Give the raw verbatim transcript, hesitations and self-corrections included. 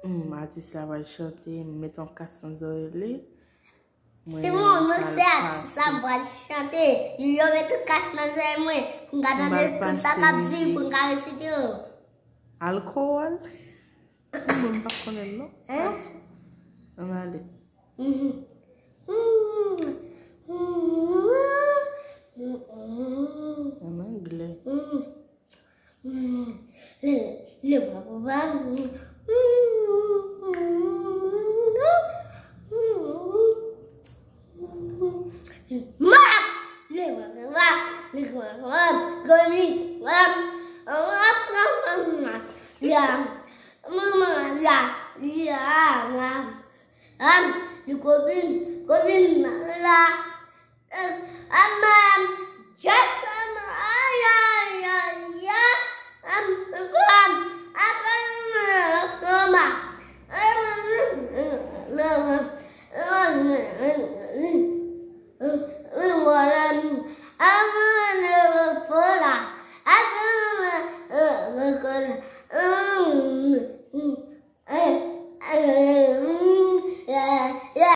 Hmm, atis la pral chante, m met yon kas nan zòrèy li. Si mwen menm se atis la, m pral chante. Yo met yon kas nan zòrèy mwen. M ka tande tout sa k ap di pou m ka resite yo. Alkòl. Mwen m pa konnen non. Hein? Ann ale. An anglè.